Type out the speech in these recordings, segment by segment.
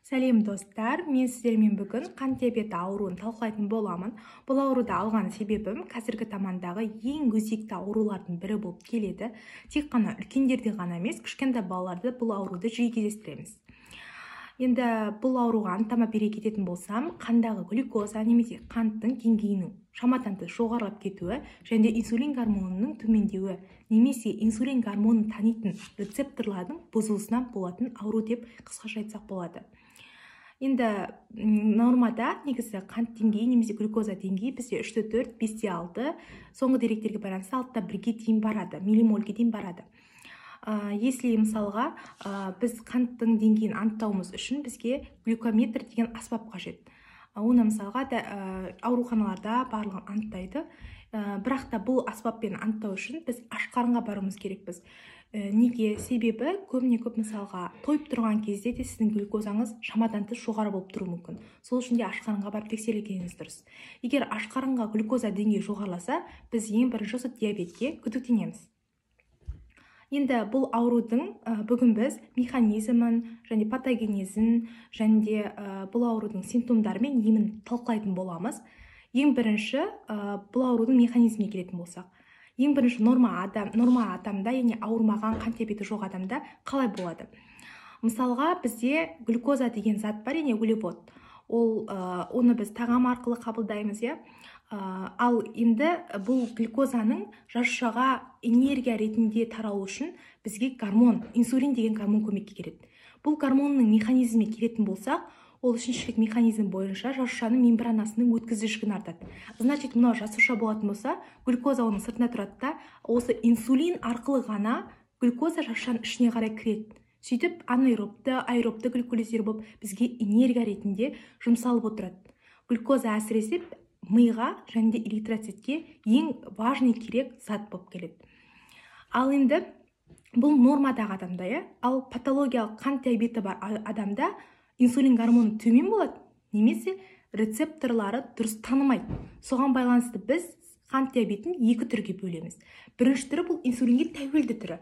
Сәлем, достар! Мен сіздермен бүгін қант диабеті ауруын талқылайтын боламын. Бұл ауруды алған себебім, қазіргі замандағы ең өзекті аурулардың бірі болып келеді. Тек қана үлкендерде ғана емес, кішкентай балаларда бұл ауруды жиі кездестіреміз. Енді бұл ауруға анықтама бере кететін болсам, қандағы глюкоза немесе қанттың деңгейінің шамадан тыс жоғарылап кетуі және де инсулин гормонының төмендеуі немесе инсулин гормонын танитын рецепторлардың бұзылысынан болатын ауру деп қысқаша айтсақ болады. Енді нормада негізі қант деңгейі немесе глюкоза деңгейі бізде 3,4, 5,6, соңғы деректерге байланысты 6,1-ге дейін барады, миллимольге дейін барады. Если мысалға біз қанттың деңгейін анықтауымыз үшін бізге глюкометр деген аспап қажет. Оны мысалға да, ауруханаларда барлығын анықтайды. Бірақ та бұл аспаппен анықтау үшін біз аш қарынға баруымыз керекпіз. Неге? Себебі көбіне көп мысалға тойып тұрған кезде де сіздің глюкозаңыз шамадан тыс жоғары болып тұруы мүмкін. Сол үшін де аш қарынға барып тексерілгеніңіз дұрыс. Егер аш қарынға глюкоза деңгейі жоғарыласа, біз ең бірінші осы диабетке күдіктенеміз. Енді бұл аурудың бүгін біз механизмін және патогенезін және де бұл аурудың симптомдары мен емін талқылайтын боламыз. Ең бірінші бұл аурудың механизміне келетін болсақ, ең бірінші норма адамда, яғни ауырмаған, қант диабеті жоқ адамда қалай болады? Мысалға, бізде глюкоза деген зат бар, яғни углевод. Ол оны біз тағам арқылы қабылдаймыз, иә. Ал енді бұл глюкозаның жасушаға энергия ретінде таралу үшін бізге гормон, инсулин деген гормон көмекке келеді. Бұл гормонның механизміне келетін болсақ, ол үшіншілік механизм бойынша жасушаның мембранасының өткізгіштігін артады. Значит, мынау жасуша болатын болса, глюкоза оның сыртында тұрады да, осы инсулин арқылы ғана глюкоза жасушаның ішіне қарай кіреді. Сөйтіп анаэробты, аэробты глюколиздер болып бізге энергия ретінде жұмсалып отырады. Глюкоза әсіресе миға және де эритроцитке ең важный, керек зат болып келеді. Ал енді бұл нормадағы адамда, иә. Ал патологиялық қант диабеті бар адамда инсулин гормоны төмен болады немесе рецепторлары дұрыс танымайды. Соған байланысты біз қант диабетін екі түрге бөлеміз. Бірінші түрі — бұл инсулинге тәуелді түрі.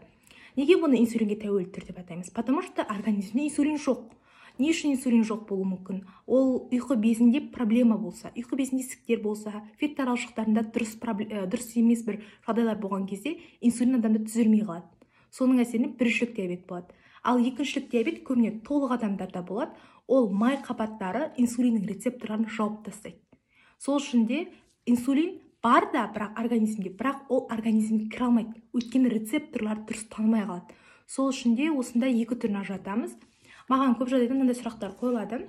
Неге бұны инсулинге тәуелді түр деп атаймыз? Потому что организмде инсулин жоқ. Не үшін инсулин жоқ болуы мүмкін? Ол ұйқы безінде проблема болса, ұйқы безінде ісіктер болса, фет таралшықтарында дұрыс емес бір жағдайлар болған кезде инсулин адамда түзілмей қалады. Соның әсерінен біріншілік диабет болады. Ал екіншілік диабет көбіне толық адамдарда болады. Ол май қабаттары инсулиннің рецепторларын жауып тастайды. Сол үшін де инсулин бар да, бірақ организмде, бірақ ол организмге кіре алмайды, өйткені рецепторлар дұрыс танымай қалады. Сол үшін де осындай екі түрін ажыратамыз. Маған көп жағдайда мынандай сұрақтар қойылады: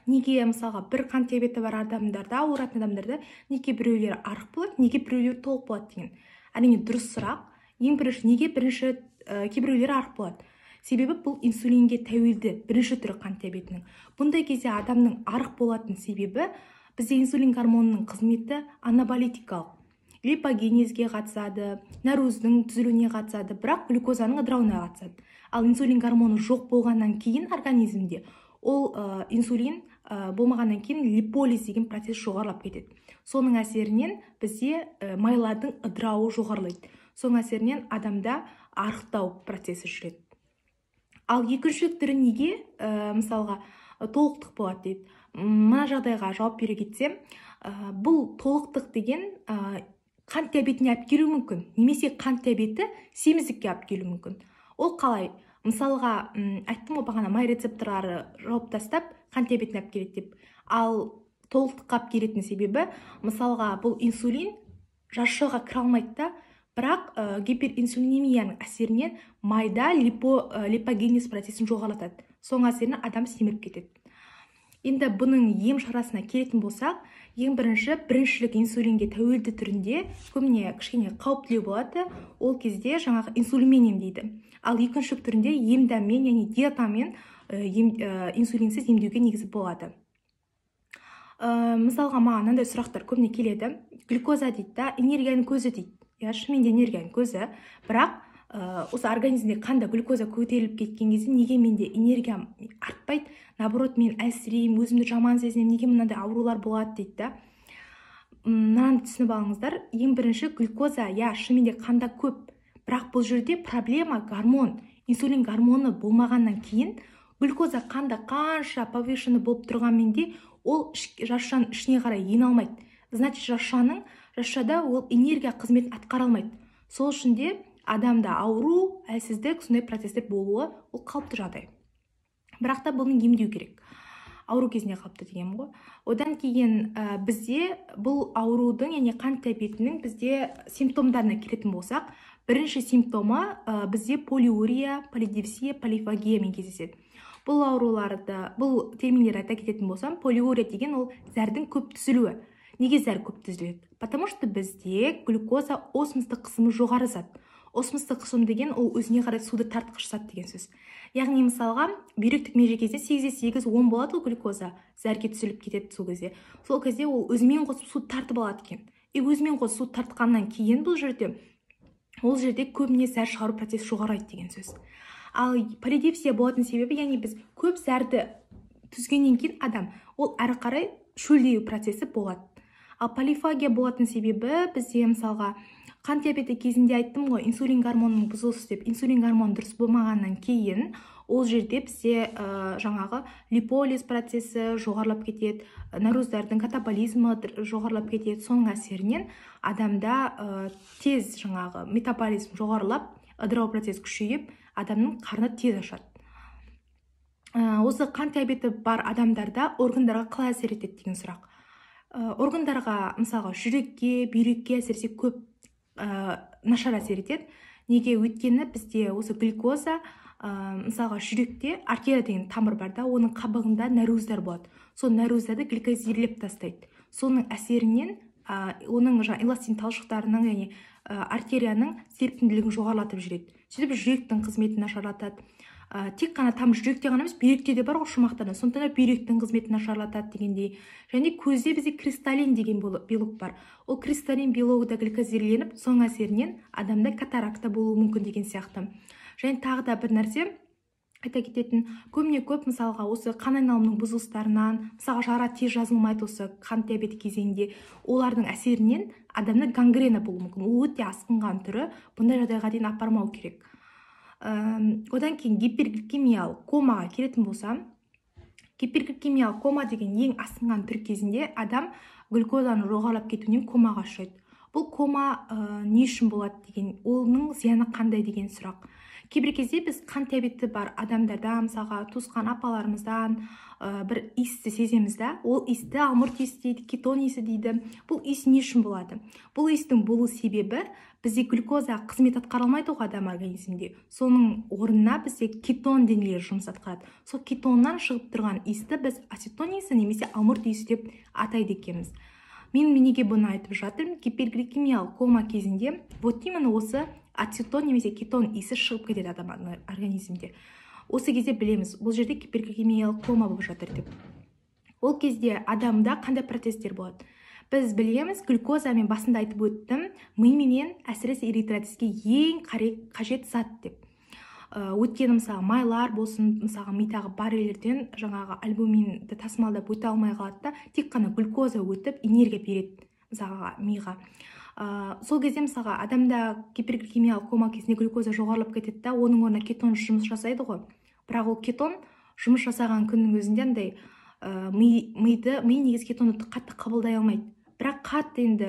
неге мысалға бір қант диабеті бар адамдарда, ауыратын адамдарда неге біреулері арық болады, неге біреулері толық болады деген. Әрине, дұрыс сұрақ. Ең бірінші, неге бірінші кейбіреулері арық болады? Себебі бұл инсулинге тәуелді бірінші түрі қант диабетінің. Бұндай кезде адамның арық болатын себебі, бізде инсулин гормонының қызметі анаболитикалық, липогенезге қатысады, нәруыздың түзілуіне қатысады, бірақ глюкозаның ыдырауына қатысады. Ал инсулин гормоны жоқ болғаннан кейін организмде ол инсулин болмағаннан кейін липолиз деген процесс жоғарылап кетеді. Соның әсерінен бізде майлардың ыдырауы жоғарылайды. Соның әсерінен адамда арықтау процесі жүреді. Ал екінші түрі неге мысалға толықтық болады дейді. Мына жағдайға жауап бере кетсем, бұл толықтық деген қант диабетіне алып келуі мүмкін немесе қант диабеті семіздікке алып келуі мүмкін. Ол қалай? Мысалға, айттым ғой бағана, май рецепторлары жауып тастап, қант диабетіне алып келеді деп. Ал толықтыққа алып келетін себебі, мысалға, бұл инсулин жасушаға кіре алмайды да, бірақ гиперинсулинемияның әсерінен майда липогенез процесін жоғарылатады. Соның әсерінен адам семіріп кетеді. Енді бұның ем шарасына келетін болсақ, ең бірінші, біріншілік инсулинге тәуелді түрінде көбіне кішкене қауіптілеу болады. Ол кезде жаңағы инсулинмен емдейді. Ал екіншілік түрінде ем дәммен, яғни диетамен инсулинсіз емдеуге негізі болады. Мысалға, маған мынандай сұрақтар көбіне келеді: глюкоза дейді да, энергияның көзі дейді. Иә, шынымен де энергияның көзі, бірақ осы организмде қанда глюкоза көтеріліп кеткен кезде неге менде энергиям артпайды, наоборот, мен әлсіреймін, өзімді жаман сезінемін, неге мынандай аурулар болады дейді да. Мынаны түсініп алыңыздар: ең бірінші, глюкоза, иә, шынымен де қанда көп, бірақ бұл жерде проблема гормон, инсулин гормоны болмағаннан кейін. Глюкоза қанда қанша повышенный болып тұрғанмен де, ол жасушаның ішіне қарай ене алмайды. Значит, жасушада ол энергия қызметін атқара алмайды. Сол үшін де адамда ауру, әлсіздік, сондай процесстер болуы ол қалыпты жағдай. Бірақ та бұны емдеу керек. Ауру кезінде қалыпты дегенім ғой. Одан кейін бізде бұл аурудың, яғни қант диабетінің бізде симптомдарына келетін болсақ, бірінші симптомы бізде полиурия, полидипсия, полифагиямен кездеседі. Бұл ауруларды, бұл терминдерді айта кететін болсам, полиурия деген ол зәрдің көп түзілуі. Неге зәр көп түзіледі? Потому что бізде глюкоза осмостық қысымы жоғары зат. Осмостық қысым деген ол өзіне қарай суды тартқыш зат деген сөз. Яғни мысалға бүйректік меже кезде 8,8-10 болады ғой глюкоза, зәрге түзіліп кетеді сол кезде. Сол кезде ол өзімен қосып суды тартып алады екен. И өзімен қосып су тартқаннан кейін бұл жерде, ол жерде көбіне зәр шығару процесі жоғарылайды деген сөз. Ал полидипсия болатын себебі, яғни біз көп зәрді түзгеннен кейін адам ол әрі қарай шөлдеу процесі болады. Ал полифагия болатын себебі бізде мысалға қант диабеті кезінде айттым ғой, инсулин гормонының бұзылысы деп. Инсулин гормоны дұрыс болмағаннан кейін ол жерде бізде жаңағы липолиз процесі жоғарылап кетеді, нәруыздардың катаболизмі жоғарылап кетеді. Соның әсерінен адамда тез жаңағы метаболизм жоғарылап, ыдырау процесі күшейіп, адамның қарны тез ашады. Осы қант диабеті бар адамдарда органдарға қалай әсер етеді деген сұрақ. Органдарға, мысалға, жүрекке, бүйрекке әсер көп нашар әсер етеді. Неге? Өйткені бізде осы глюкоза, мысалға, жүректе артерия деген тамыр бар да, оның қабығында нәруыздар болады. Сол нәруыздарды гликозирлеп тастайды. Соның әсерінен оның жаңа эластин талшықтарының, яғни артерияның серпімділігін жоғарылатып жібереді. Сөйтіп жүректің қызметін нашарлатады. Тек қана там жүректе ғана емес, бүйректе де бар ғой шумақтарда. Сондықтан да бүйректің қызметін нашарлатады дегендей. Және көзде бізде кристаллин деген белок бар. Ол кристаллин белогы да гликозирленіп, соның әсерінен адамда катаракта болуы мүмкін деген сияқты. Және тағы да бір нәрсе айта кететін, көбіне көп мысалға осы қан айналымының бұзылыстарынан, мысалға жара тез жазылмайды осы қант диабеті кезеңінде, олардың әсерінен адамда гангрена болуы мүмкін. Ол өте асқынған түрі, бұндай жағдайға дейін апармау керек. Одан кейін гипергликемиялық комаға келетін болсам, гипергликемиялық кома деген ең асқынған түр кезінде адам глюкозаның жоғарылап кетуінен комаға ұшырайды. Бұл кома не үшін болады деген, оның зияны қандай деген сұрақ. Кейбір кезде біз қант диабеті бар адамдарда, мысалға туысқан апаларымыздан бір иісті сеземіз да, ол иісті алмұрт иісі дейді, кетон иісі дейді. Бұл иіс не үшін болады? Бұл иістің болу себебі бізде глюкоза қызмет атқара алмайды ғой адам организмінде. Соның орнына бізде кетон денелері жұмыс атқарады. Сол кетоннан шығып тұрған иісті біз ацетон иісі немесе алмұрт иісі деп атайды екенбіз. Мен неге бұны айтып жатырмын? Гипергликемиялық кома кезінде вот именно осы ацетон немесе кетон иісі шығып кетеді адам организмде. Осы кезде білеміз, бұл жерде гипергликемиялық кома болып жатыр деп. Ол кезде адамда қандай процесстер болады? Біз білеміз, глюкоза, мен басында айтып өттім, ми менен әсіресе эритроцитке ең қажет зат деп. Өйткені мысалы майлар болсын, мысалға мидағы барьерлерден жаңағы альбуминді тасымалдап өте алмай қалады да, тек қана глюкоза өтіп энергия береді мысалға миға. Сол кезде мысалға адамда гипергликемиялық кома кезінде глюкоза жоғарылап кетеді да, оның орнына кетон жұмыс жасайды ғой. Бірақ ол кетон жұмыс жасаған күннің өзінде андай ми негізі кетонды қатты қабылдай алмайды. Бірақ қатты енді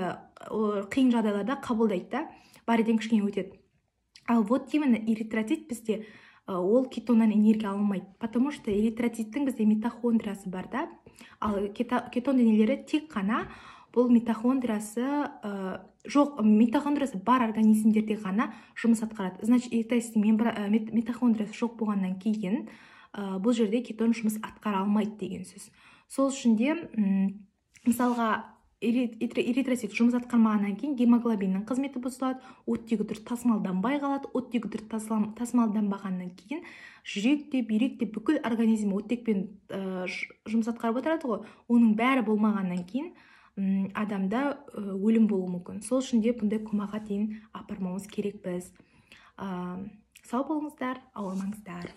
қиын жағдайларда қабылдайды да, барьерден кішкене өтеді. Ал вот именно эритроцит бізде ол кетоннан энергия алмайды, потому что эритроциттің бізде митохондриясы бар да, ал кетон денелері тек қана бұл митохондриясы жоқ, митохондриясы бар организмдерде ғана жұмыс атқарады. Значит, эритроциттің митохондриясы жоқ болғаннан кейін бұл жерде кетон жұмыс атқара алмайды деген сөз. Сол үшін де мысалға эритроцит жұмыс атқармағаннан кейін гемоглобиннің қызметі бұзылады, оттегі дұрыс тасымалданбай қалады. Оттегі дұрыс тасымалданбағаннан кейін жүрек те, бүйрек те, бүкіл организм оттекпен жұмыс атқарып отырады ғой. Оның бәрі болмағаннан кейін адамда өлім болуы мүмкін. Сол үшін де бұндай комаға дейін апармауымыз керек біз. Сау болыңыздар, ауырмаңыздар.